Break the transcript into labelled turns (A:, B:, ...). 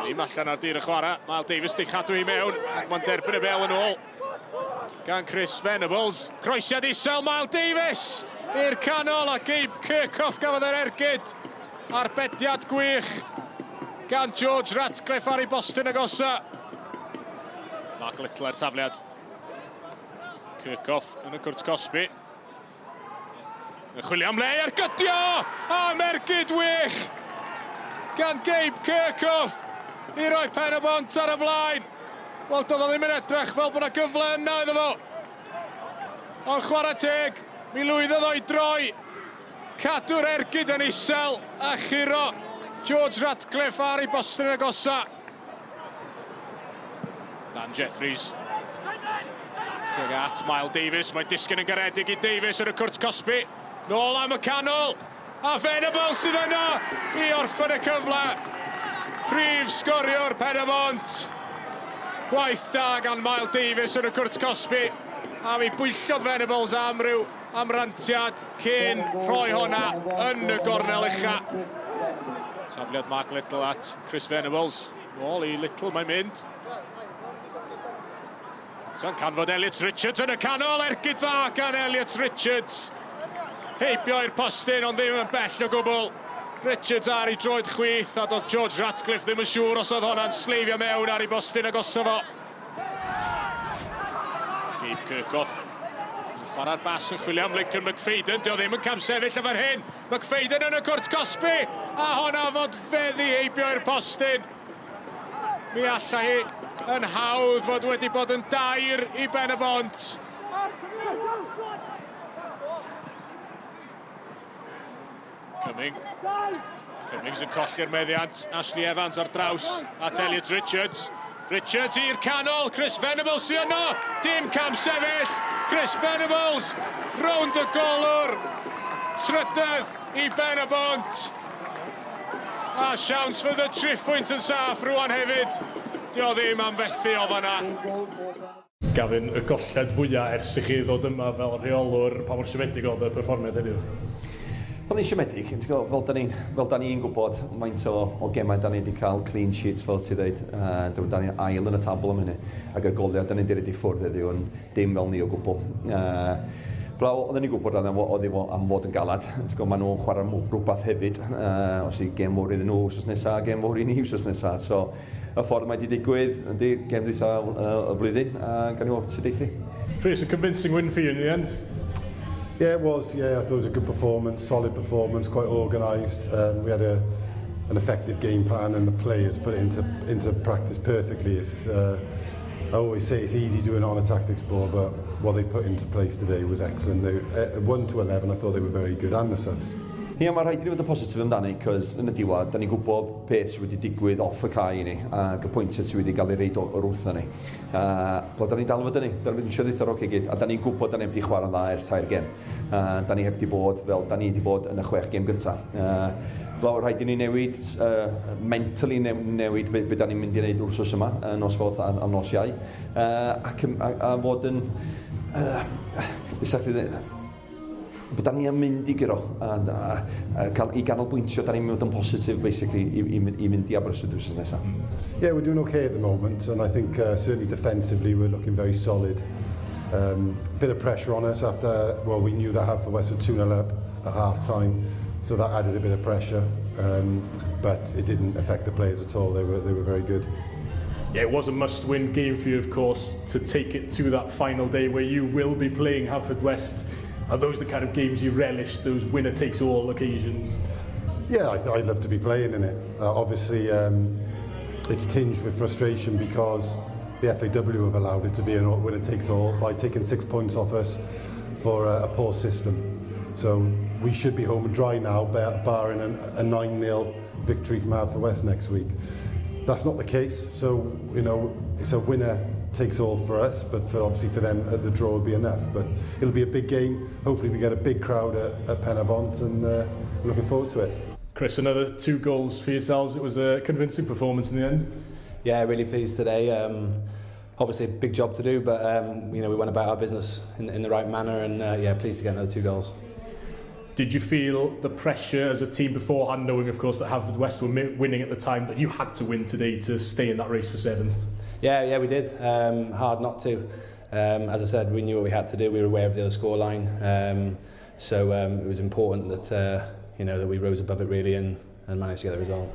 A: Ddim allan ar dir y chwarae. Miles Davies di chadw hi mewn ac mae'n derbyn y bel yn ôl gan Chris Venables. Croesiad isel Miles Davies i'r canol a Gabe Kirchhoff gafodd yr ergyd. Arbediad gwych gan George Ratcliffe ar ei bostyn agosa. Mark Little ar tafliad. Kirchhoff yn y cwrt cosbi. Yn chwilio am le i ergydio! Am ergyd wych gan Gabe Kirchhoff i roi pen y bont ar y blaen. Wel, doedd o ddim yn edrych fel bod yna gyfle yna iddo fo. Ond chwarae teg, mi lwyddodd o i droi. Cadw'r ergyd yn isel a churo George Ratcliffe ar ei bostyn agosa. Dan Jeffries. Tuag at Miles Davies. Mae disgyn yn garedig i Davies yn y cwrt cosbi. Nôl am y canol. A Venables sydd yno i orffen y cyfle. Prif sgoriwr Pen-y-bont. Gwaith da gan Miles Davies yn y cwrt cosbi. A mi bwyllodd Venables am ryw amrantiad cyn rhoi honna yn y gornel ucha. Tafliad Mark Little at Chris Venables. Nôl i Little mae'n mynd. Sa'n canfod Elliot Richards yn y canol, ergyd dda gan Elliot Richards. Heibio i'r postyn, ond ddim yn bell o gwbl. Richards ar ei droed chwith, a doedd George Ratcliffe ddim yn siŵr os oedd hwnna'n sleifio mewn ar ei bostyn agosa fo. Gabe Kirchhoff yn chwarae'r bas yn chwilio am Lincoln McFadden. Dio ddim yn camsefyll y fan hyn. McFadden yn y cwrt cosbi, a honna fod feddi heibio i'r postyn. Mi allai hi yn hawdd fod wedi bod yn dair i Ben y Bont. Cumming. Cummings yn colli'r meddiant. Ashley Evans ar draws at Elliot Richards. Richards i'r canol. Chris Venables sy'n yno. Dim cam sefyll. Chris Venables rownd y golwr. Trydedd i Ben y Bont. A siawns fydd y triphwynt yn saff rwan hefyd. Dio ddim am fethu o fanna. Gavin, y golled fwyaf ers i chi ddod yma fel rheolwr, pa mor siomedig oedd y perfformiad heddiw?
B: Wel, ni'n siomedig, ti'n gwybod, fel da ni'n fel da ni'n gwybod faint o, o gemau da ni wedi cael clean sheets, fel ti dweud, da ni'n ail yn y tabl am hynny, ac y goliau da ni'n wedi ffwrdd heddiw yn dim fel ni o gwbl. Blaw, oedden ni'n gwybod oedd oedd hi am fod yn galad. Ti'n gwybod, maen nhw'n chwarae rhywbeth hefyd. Os i gêm fawr iddyn nhw wsos nesaf, gêm fawr i ni wsos nesaf. So, y ffordd mae wedi digwydd, yndi, gêm dwytha y flwyddyn, a gawn ni weld sut eithi.
A: Chris, a convincing win for you in the end.
C: Yeah, it was. Yeah, I thought it was a good performance, solid performance, quite organised. We had an effective game plan and the players put it into practice perfectly. It's, I always say it's easy doing on a tactics board, but what they put into place today was excellent. They, 1 to 11, I thought they were very good, and the subs.
B: Ie, mae rhaid i ni fod yn positif amdani, cos yn y diwedd, da ni'n gwybod beth sydd wedi digwydd off y cae i ni, ac y pwyntiau sydd wedi cael ei reid o'r wrtho ni. Wel, da ni'n dal fod ni, da ni'n eisiau ddeutha'r oce gyd, a da ni'n gwybod da ni heb di chwarae'n dda ers tair gem. Da ni heb di bod fel da ni wedi bod yn y chwech gem gyntaf. Wel, rhaid i ni newid, mentally newid be, be da ni'n mynd i wneud wrth yma, nos Fawrth a nos Iau, ac a fod yn... Beth sa chdi bod da ni yn mynd i guro a, a, a, cael, i ganolbwyntio, da ni'n mynd yn positif basically i mynd i Aberystwyth wythnos nesaf.
C: Yeah, we're doing okay at the moment, and I think certainly defensively we're looking very solid. Bit of pressure on us after, well, we knew that Haverfordwest were 2-0 up at half time, so that added a bit of pressure, but it didn't affect the players at all. They were very good.
A: Yeah, it was a must-win game for you, of course, to take it to that final day where you will be playing Haverfordwest. Are those the kind of games you relish, those winner-takes-all occasions?
C: Yeah, I'd love to be playing in it. Obviously, it's tinged with frustration because the FAW have allowed it to be a winner takes all by taking 6 points off us for a poor system. So we should be home and dry now, barring a 9-0 victory from Haverfordwest next week. That's not the case, so it's a winner takes all for us, but for obviously for them, the draw would be enough. But it'll be a big game. Hopefully, we get a big crowd at Penybont, and looking forward to it.
A: Chris, another two goals for yourselves. It was a convincing performance in the end.
D: Yeah, really pleased today. Obviously, a big job to do, but we went about our business in the right manner, and yeah, pleased to get another two goals.
E: Did you feel the pressure as a team beforehand, knowing, of course, that Haverfordwest were winning at the time, that you had to win today to stay in that race for seventh?
D: Yeah, we did. Hard not to. As I said, we knew what we had to do. We were aware of the other scoreline. So it was important that, you know, that we rose above it really and managed to get the result.